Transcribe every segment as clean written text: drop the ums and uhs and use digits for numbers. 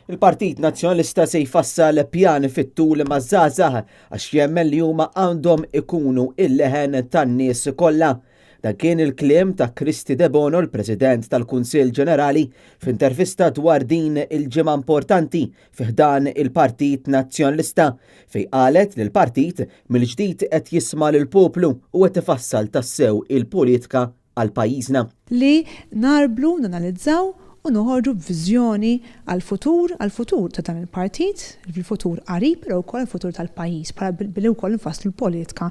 Il-Partit Nazzjonalista se jfassal pjan fit-tul maż-żgħażagħ għax jemmen li huma għandhom ikunu il-leħen tan-nies kollha. Dan kien il-kliem ta' Kristy Debono, l-President tal-Kunsill Ġenerali, f'intervista dwar din il-ġimgħa importanti fi ħdan il-Partit Nazzjonalista, fejn qalet li l-partit mill-ġdid qed jisma' lill-poplu u qed ifassal tassew il-politika għal pajjiżna. Li ngħarblu, nanalizzaw u noħorġu b'viżjoni għall-futur, għall-futur ta' dan il-partit, fil-futur qarib, però wkoll għall-futur tal-pajjiż, bħala billi wkoll nfasslu l-politika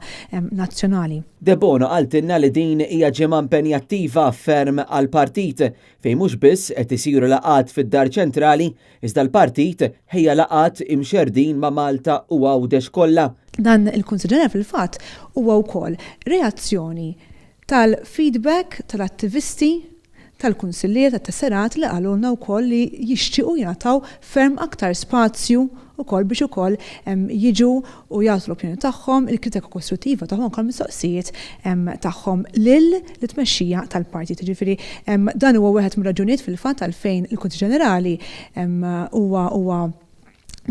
nazzjonali. Debono qaltilna li din hija ġimgħa impenjattiva ferm għall-partit, fejn mhux biss qed isiru laqgħat fid-Dar Ċentrali, iżda l-partit ħejja laqgħat imxerrdin ma' Malta u Għawdex kollha. Dan il-Kunsill Ġenerali fil-fatt huwa wkoll reazzjoni tal-feedback tal-attivisti, tal-kunsilliera, tat-tesserat li qalulna wkoll li jixtiequ jingħataw ferm aktar spazju wkoll biex ukoll jiġu u jagħtu l-opinjoni tagħhom, il-kritika kostruttiva tagħhom anke l-mistoqsijiet tagħhom lil tmexxija tal-partit. Jiġifieri dan huwa wieħed mir-raġunijiet fil-fatt għalfejn il-Kunsill Ġenerali huwa huwa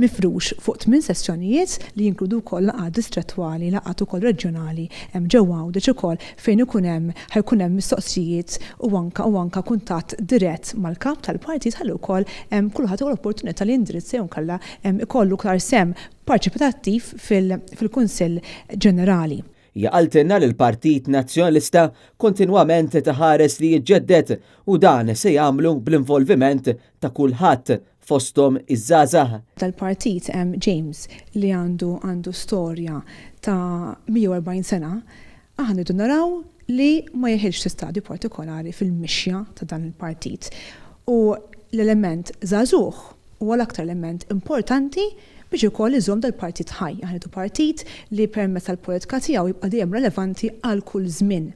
mifrux fuq tminn sessjonijiet li jinkludu wkoll laqgħat distrettwali, laqgħat ukoll reġjonali ġewwa Għawdex ukoll fejn ikun hemm ħa jkun hemm mistoqsijiet u anke u anke kuntatt dirett mal-Kap tal-Partit ħalli wkoll kulħadd ikollu opportunità li jindirizza jew inkella ikollu iktar sehem parċipatattiv fil-Kunsill Ġenerali. Hija qaltilna li l-Partit Nazzjonalista kontinwament qed iħares li jiġġedded u dan se jagħmlu bl-involviment ta' kulħadd fosthom iż-żgħażagħ. Dal-partit James li għandu għandu storja ta' 140 sena, aħna rridu naraw li ma jeħilx fi stadju partikolari fil-mixja ta' dan il-partit. U l-element żagħżugħ huwa l-aktar element importanti biex ukoll iżomm dal-partit ħaj. Aħna rridu partit li permezz tal-politika tiegħu jibqa' dejjem relevanti għal kull żmien.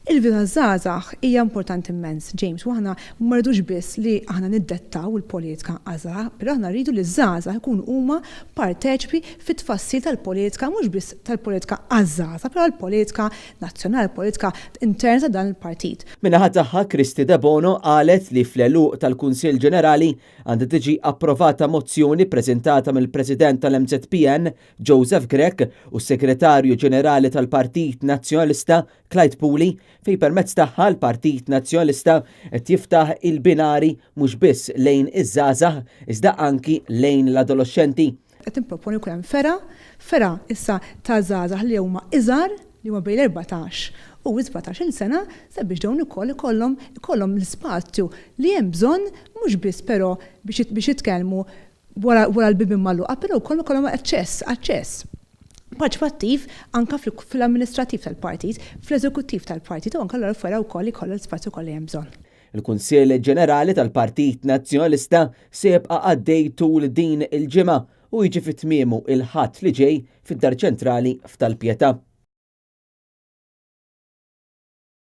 Il-vida taż-żgħażagħ hija importanti immens, James, u aħna ma rridux biss li aħna niddettaw il-politika għaż-żgħażagħ, però aħna rridu li ż-żgħażagħ ikunu huma parteċipi fit-tfassil tal-politika, mhux biss tal-politika għaż-żgħażagħ, però l-politika nazzjonali, l-politika interna ta' dan il-partit. Min-naħa tagħha, Kristy Debono qalet li fl-għeluq tal-Kunsill Ġenerali għandha tiġi approvata mozzjoni ppreżentata mill-President tal-MZPN, Joseph Grech u s-Segretarju Ġenerali tal-Partit Nazzjonalista Clyde Puli fejn permezz tagħha l-Partit Nazzjonalista qed jiftaħ il-binari mhux biss lejn iż-żgħażagħ iżda anki lejn l-adoloxxenti. Qed nipproponi jkun hemm fergħa, fergħa issa ta' żgħażagħ li huma iżgħar, li huma bejn l-erbatax u s-sbatax-il sena sabiex dawn ukoll ikollhom ikollhom l-ispazju li hemm bżonn mhux biss però biex biex jitkellmu wara wara l-bibien magħluqa, però wkoll ikollhom aċċess aċċess parteċipattiv anke fl-amministrattiv tal-partit, fl-eżekuttiv tal-partit u anke allura l-fergħa wkoll ikollha l-ispazju kollha li hemm bżonn. Il-Kunsill Ġenerali tal-Partit Nazzjonalista se jibqa' għaddej tul din il-ġimgħa u jiġi fi tmiemu il-Ħadd li ġej fid-Dar Ċentrali f'Tal-Pietà.